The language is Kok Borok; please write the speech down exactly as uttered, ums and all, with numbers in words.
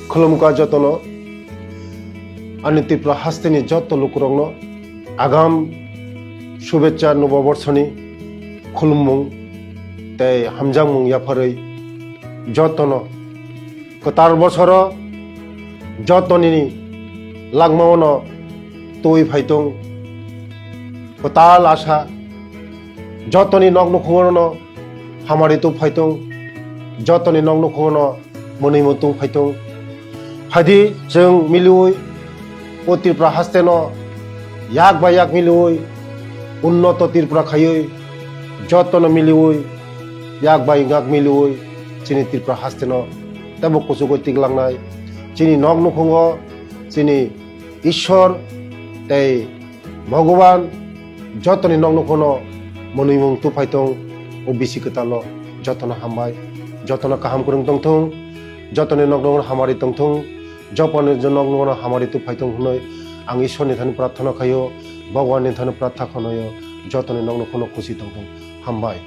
Khulumkha jotono, ani Tripura hasteni joto lukurokno agam shubechcha noboborsoni khulumung tei hamjakmung yapharwi jotono kwtal bosoro jotoni langmaono twi phaitung kwtal asa, jotoni nok nukhungono hamari twi phaitung, jotoni nok nukhungono mwnwi mutung phaitung. Phaidi chwng miliwi o Tripura hasteno yak bai yak miliwi unnoto Tripura khaiwi jotono miliwi yak bai yak miliwi chini Tripura hasteno teibo kuchugwi tiklangnai. Chini nok nukhungo chini Ishwar tei Bhagwan jotoni nok nukhungo mwnwimung tuphai tong, o bisi kwtalo jotono hambai, jotono kaham kwrwng tongthung, jotoni nok nukhungo hamari tongthung, joponi nok nukhungo hamari tuphai tong hwnwi ang Ishwarni thani prarthana khaio, Bhagwanni thani prarthana khaio, jotoni nok nukhungo khusi tongthung. Hambai.